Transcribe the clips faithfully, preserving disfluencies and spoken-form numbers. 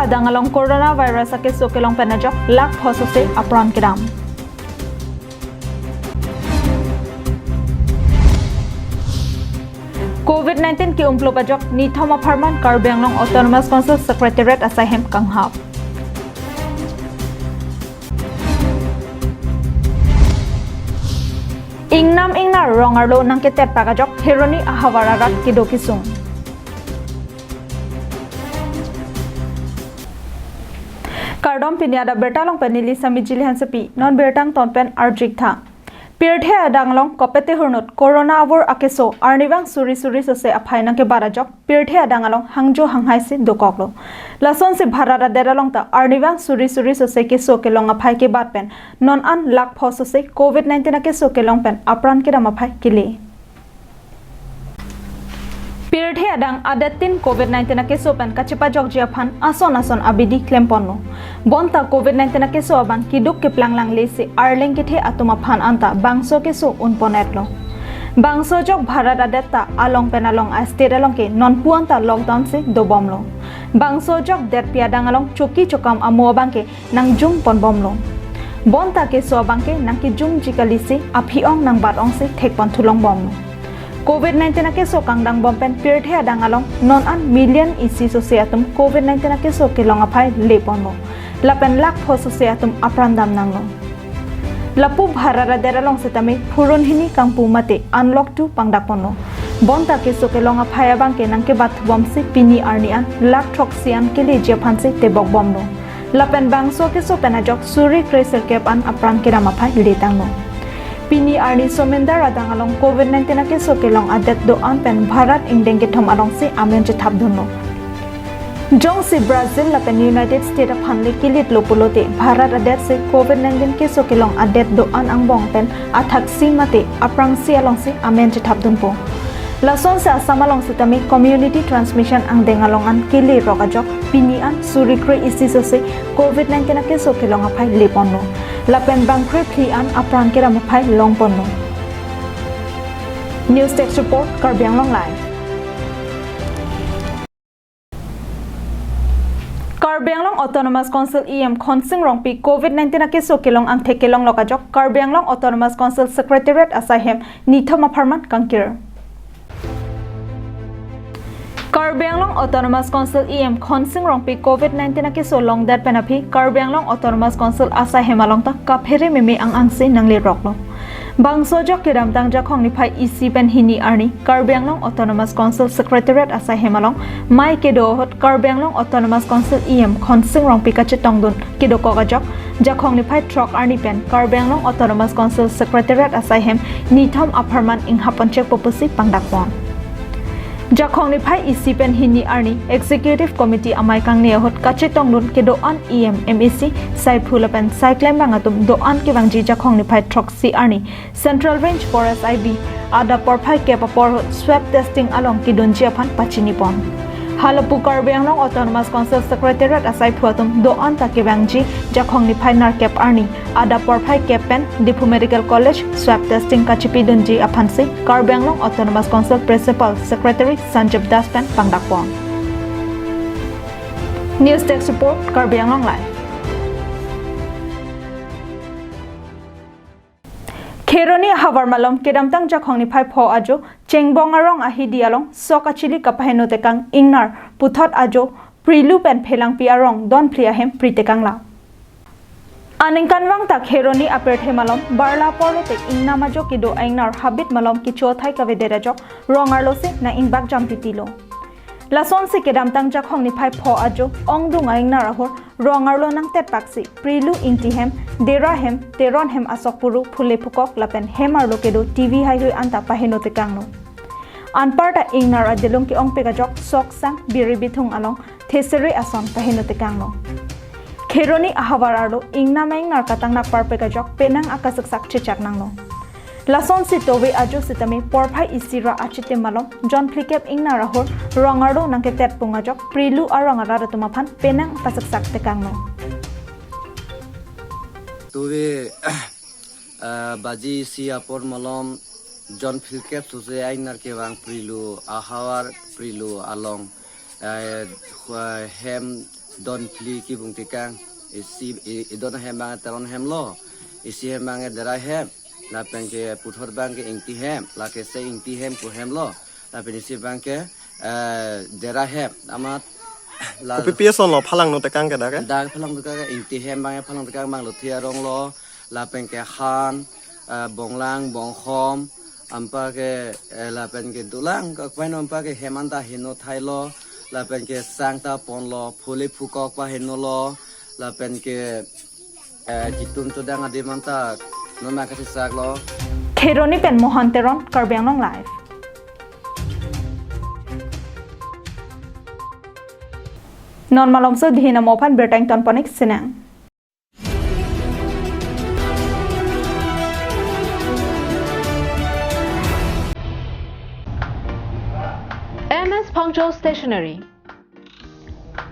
Adang along coronavirus akeso kelong pen ajok lakh pho sose apran kedam. Covid nineteen ke-umplop ajok nithom apharman Karbi Anglong Autonomous Council Secretariat asai hem kanghap. Ingnam ingnar rong arlo nangketet pak ajok Kheroni ahavar arat kedo kesung. Kardom, pini adap birta along pen neli Sami Jili Hansepi, non birta angton pen arju-ik tha. Pirthe adang along kopete hurnut corona avur akeso arnivang suri suri sose aphai nangkebat ajok pirthe adang along hangjo hanghai si dokoklo. Lasonsi Bharat adet along ta arnivang suri suri sose keso kelong aphai kebat pen non an lakh pho sose Covid nineteen akeso kelong pen apran kedam aphai kele. Pirthe adang adet tin Covid nineteen akeso pen kachepajokji aphan ason ason abidi klemponlo. Bonta Covid nineteen akeso abang keduk keplang langle si arleng kethe atum aphan anta bangso keso unponetlo. Bangso ajok Bharat adet ta along pen along a-state along ke nonpu anta lockdown si dobomlo. Bangso ajok detpi adang along choki chokam amo abang ke nangjung ponbomlo. Bonta keso abang ke nangkejungji kali si aphi-ong nangbat-ong si thekpon thulongbomlo. Covid nineteen akeso kangdangbom pen pirthe adang along non an million isi sose atum Covid nineteen akeso kelong aphai leponlo. Lapen lakh pho sose atum apran damnanglo. Lapu Bharat adet along setame phurun hini kangpu mate unlock two pangdakponlo. Bonta keso kelong aphai abang ke nangkebat bomsi pini arni an lakh throksi an keleji aphan si tebokbomlo. Lapen bangso keso pen ajok suri kre sirkep an apran kedam aphai letanglo. Pini arni somindar adang along Covid nineteen akeso kelong adet do-an pen Bharat ingdeng kethom along si amen chethapdunlo. Jongsi Brazil lapen United States aphan le kilitlo pulote Bharat adet si Covid nineteen keso kelong adet do-an angbong pen athaksi mate aphrangsi along si amen chethapdunpo. Lasonsi Assam along setame community transmission angdeng along an kelerok ajok pini an suri kre isi sose Covid nineteen akeso kelong aphai leponlo. Lapen bang kre phli an apran kedam aphai longponlo. News Desk Report, Karbi Anglong Live. Karbi Anglong Autonomous Council E M Khonsing Rongpi Covid nineteen akeso kelong angthek kelonglok ajok Karbi Anglong Autonomous Council Secretariat asai hem nithom apharman kangkir. Karbi Anglong Autonomous Council E M Khonsing Rongpi Covid nineteen akeso longdet pen aphi Karbi Anglong Autonomous Council asai hem along ta kaphere meme ang-ang si nangleroklo. Bangso ajok kedamtang Jakhong niphai isi pen hini arni Karbi Anglong Autonomous Council Secretariat asai hem along mei kedo ahut Karbi Anglong Autonomous Council E M Khonsing Rongpi kachetongdun kedokok ajok Jakhong niphai throk arni pen Karbi Anglong Autonomous Council Secretariat asai hem nithom apharman inghap ponchekpo pusi pangdakpon. Jakhong niphai isi pen hini arni Executive Committee amei kangne ahut kachetongdun kedo-an E M, M A C, saiphu lapen saiklembang atum do-an kevangji Jakhong niphai throksi arni Central Range Forest I B adap porphai kep apor ahut swab testing along kedunji aphan pachinipon. Halapu Karbi Anglong Autonomous Council Secretariat asaiphu atum do-an ta kevangji Jakhong niphai nerkep arni adap porphai kep pen Diphu Medical College swab testing kachipidunji aphansi Karbi Anglong Autonomous Council Principal Secretary Sanjib Das pen pangdakpon. News Desk Report, Karbi Anglong Live. Kheroni ahavar malom kedamtang Jakhong niphai pho ajo Chengbong arong ahidi along sok achili kapaheno tekang ingnar puthot ajo Prilu pen Phelangpi arong don phli ahem pri tekanglang. Aningkanvang ta Kheroni apirthe malom barla porlote ingnam ajo kedo a-ingnar habit malom kecho athai kavedet ajok rong arlo si nang-ingbak jam titilo. Lasonsi kedamtang Jakhong niphai pho ajo ongdung a-ingnar ahur rong arlo nangtet paksi Prilu Ingti hem, Dera hem, Teron hem asok puru phule phukok lapen hem arlo kedo T V haihui anta paheno tekangno. Anparta ingnar adelung ke-ongpik ajok sok sang biri bithung along thesere ason paheno tekangno. Kheroni ahavar arlo ingnam a-ingnar katangnak parpik ajok penang akasaksak chechak nangno. Lasonsi tove ajo sitame porphai isi ra achitim malom jon phlikep ingnar ahur rong arlo nangketet pung ajok Prilu arong arat atum aphan penang pasaksak tekangno. Tove, ah, baji isi apor malom jon phlikep sose a-ingnar kevang Prilu ahavar Prilu along, eh, hem Don phli kibung tekang, isi i, idon ahem abang Teron ahem lo, isi ahem abang Dera ahem, lapen ke puthot abang ke Ingti ahem, lake se Ingti ahem pu ahem lo, lapen isi abang ke, eh, Dera ahem, amat la Kopi pi ason lo phalang no tekang ke dak ke? Dak phalang tekang ke Ingti ahem abang, phalang tekang abang Luthi arong lo, lapen ke Han, eh, Bonglang, Bongkhom, anparke, eh, lapen ke dolang, kapaino anparke hem anta heno thai lo, lapen ke sang ta pon lo, phule phukok pa heno lo, lapen ke, eh, jitum chodang adim anta non ma kachisak lo. Kheroni pen Mohan Teron, Karbi Anglong Live. Non malomso dihin amo aphan birta ingtonpon-ik sinang. M S Phangcho Stationery.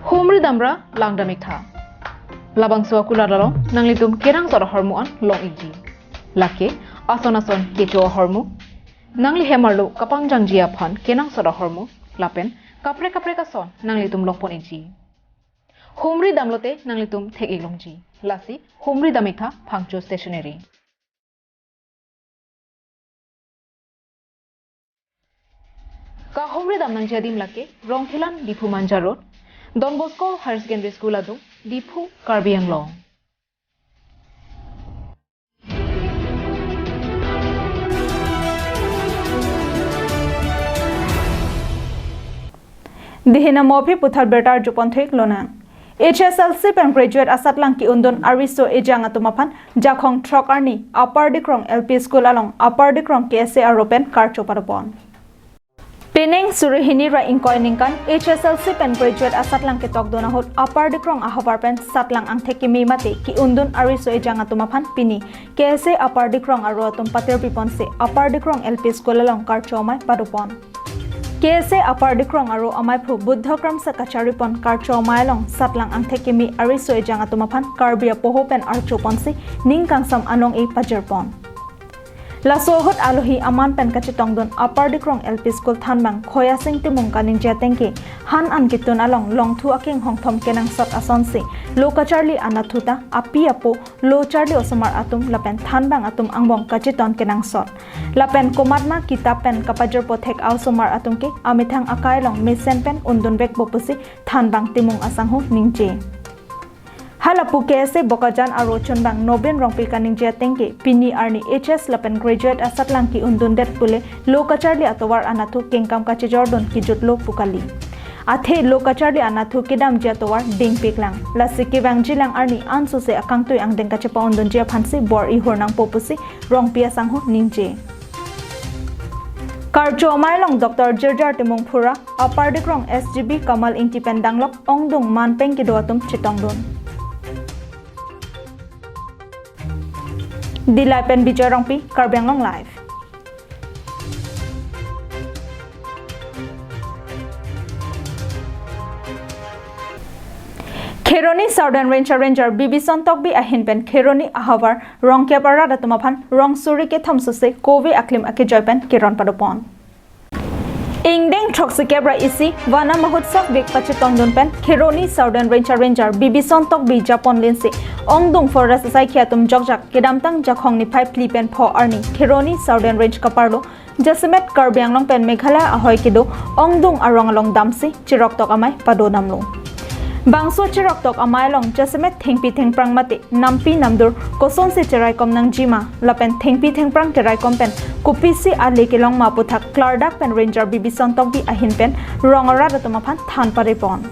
Humri damra langdam-iktha. Labangso akulat along nanglitum kenangsot ahormu an long-ikji. Lake ason ason kecho ahormu. Nangli hem arlo kapangjangji aphan kenangsot ahormu. Lapen kaprek kaprek ason nanglitum longpon-ikji. Humri damlote nanglitum thek-ik longji. Lasi humri dam-iktha Phangcho Stationery. Kahumri dam nangji adim lake Rongkhelan, Diphu Manja Road, Don Bosco Higher Secondary School adung, Diphu, Karbi Anglong. Dihin amo aphi puthot birta arjupon thek lonang. H S L C pen graduate asatlang ki-undun ariso ejang atum aphan Jakhong throk arni Upper Dikrong L P School along Upper Dikrong K S A aro pen karcho padopon. Pining suri hini ra ingkoi ningkan H S L C pen graduate asatlang ketokdun ahut Upper Dikrong ahavar pen satlang angthek kimi mate ki-undun ariso ejang atum aphan pini K S A Upper Dikrong aro atum patir piponsi Upper Dikrong L P School along karcho amei padopon. K S A Upper Dikrong aro ameiphu Buddha Kramsa kacharipon karcho amei along satlang angthek kimi ariso ejang atum aphan Karbi apoho pen archoponsi ning kangsam anong-e pajirpon. Laso ahut alohi aman pen kachetongdun Upper Dikrong L P School thanbang Khoyasing Timung kaningje atengke han an kitun along longthu akeng hongthom kenangsot asonsi lo kacharli anatthu ta api apo lo charli osomar atum lapen thanbang atum angbong kacheton kenangsot. Lapen komatma kitap pen kapajirpo thek a-osomar atum ke amethang akai along mesen pen undun vekpo pusi thanbang Timung asangho ningje. Halapu K S A Bokajan aro chunbang Nobin Rongpi kaningje atengke pini arni H S lapen graduate asatlang ki-undundet pule lo kacharli atovar anatthu kengkam kachejordun kijutlo pu kali. Athe lo kacharli anatthu kedamji atovar dingpiklang. Lasi kevangjilang arni ansose akangtui angdeng kachepa-undunji aphansi bor-i hor nangpo pusi Rongpi asangho ningje. Karcho amei along Doctor Jirjar Timung Phura, Upper Dikrong S G B Kamal Ingti pen danglok ongdung manpeng kedo atum chetongdun. Dillai pen Bijoy Rongpi, Karbi Anglong Live. Kheroni Southern Range a-Ranger Bibison Tokbi ahin pen Kheroni ahavar rongkep arat atum aphan rong suri kethom sose kove aklim akejoi pen keron padopon. Ingdeng throksi kep ra isi Vana Mahotsav vek pachetongdun pen Kheroni Southern Range a-Ranger Bibison Tokbi japon linsi ongdung forest asaikhi atum jokjak kedamtang Jakhong niphai phli pen pho arni Kheroni Southern Range kaparlo jasemet Karbi Anglong pen Meghalaya ahoi kedo ongdung arong along damsi chiroktok amei padodamlo. Bangso chiroktok amei along jasemet thengpi thengphrang mate nampi namdur kosonsi cheraikom nangjima lapen thengpi thengphrang keraikom pen kopisi ale kelongma aputhak klardak pen Ranger Bibison Tokbi ahin pen rong arat atum aphan than paripon.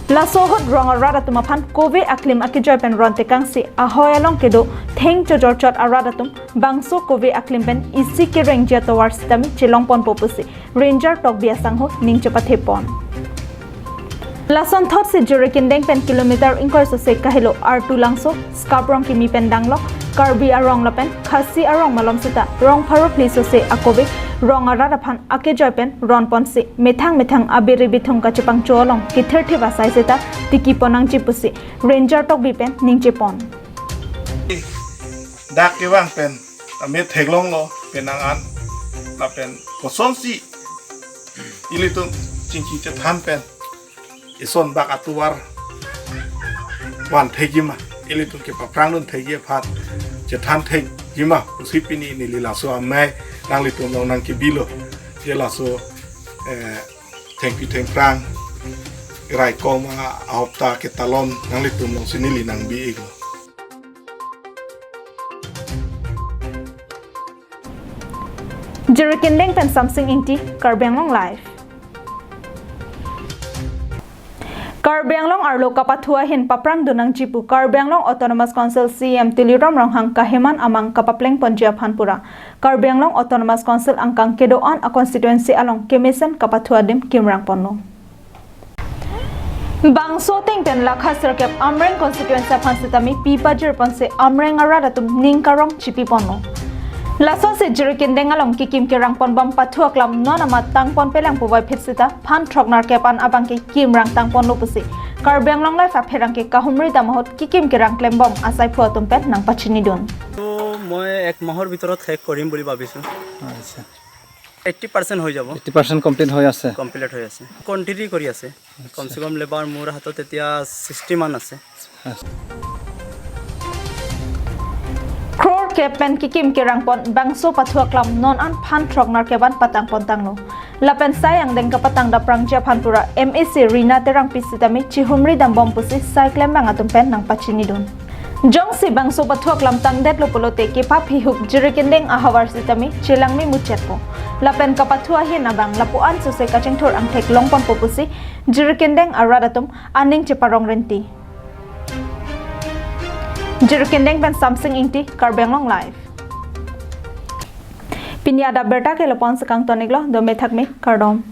Laso ahut rong arat atum aphan kove aklim akejoi pen ron tekangsi ahoi along kedo theng chojor chot arat atum bangso kove aklim pen isi kerengji atovar sitame chelongponpo pusi Ranger Tokbi asangho ning chepathepon. Lason thotsi Jirikindeng pen kilometer ingkoi sose kahelo Artu Langso, Skaprong kimi pen danglok Karbi arong lapen Khasi arong malom seta rong pharo phli sose akove rong arat aphan akejoi pen ronponsi methang methang abiri bithung kachepangcho along kithirthip asai seta tikipon nangji pusi Ranger Tokbi pen ningjepon. Dak kevang pen amit theklonglo penang an lapen kosonsi ilitum chingki chethan pen ison bak atovar van thekji ma, ilitum kepaprang dun thekji aphan chethan thekji ma pusi pini neli laso amei nanglitum along nangkebilo. Je laso, eh, thengpi thengphrang raikom ahopta ketalon nanglitum alongsi neli nangbi-iklo. Jirikindeng pen Samsing Ingti, Karbi Anglong Live. Karbi Anglong arlo kapathu ahin paprang dun nangji pu Karbi Anglong Autonomous Council C E M Tuliram Ronghang kaheman amang kapapleng ponji aphan pura Karbi Anglong Autonomous Council angkang kedo-an a constituency along kemesen kapathu adim kimrang ponlo. Bangso ateng pen lakha sirkep Amreng constituency aphan sitame pi pajir ponsi Amreng arat atum ning karong chipi ponlo. Lasonsi Jirikindeng along kekim kerang pon bom pathu aklam non amat tang pon pelang puvoiphit sita phan throk nerkep an abang ke kimrang tang ponlo pusi Karbi Anglong Live apherangke kahumri dam ahut kekim kerang klem bom asaiphu atum pen nangpachini dun. তো মই এক মাহৰ ভিতৰত শেষ কৰিম বুলি ভাবিছোঁ। আচ্ছা eighty percent হৈ যাব। এইটি পাৰ্চেণ্ট কমপ্লিট হৈ আছে। কমপ্লিট হৈ আছে। কণ্টিনিউ কৰি আছে। কমচে কম লেবাৰ মোৰ হাতত এতিয়া ছিক্সটি মান আছে। Crore kep pen kekim kerang pon bangso pathu aklam non an phan throk nerkep an patang pon tanglo. Lapen sai angdeng kapatang daprangji aphan pura M A C Rina Terangpi sitame chihumri dam bom pusi sai klembang atum pen nangpachini dun. Jongsi bangso pathu aklam tangdetlo pulote kepaphi hup Jirikindeng ahavar sitame chelangme muchetpo. Lapen kapathu ahin abang lapu-an suse kachingthur angthek long ponpo pusi Jirikindeng arat atum aning cheparong rinti. Jirikindeng pen Samsing Ingti, Karbi Anglong Live. Pini adap birta ke lapu-an si kangton-iklo, dome thakme, kardom.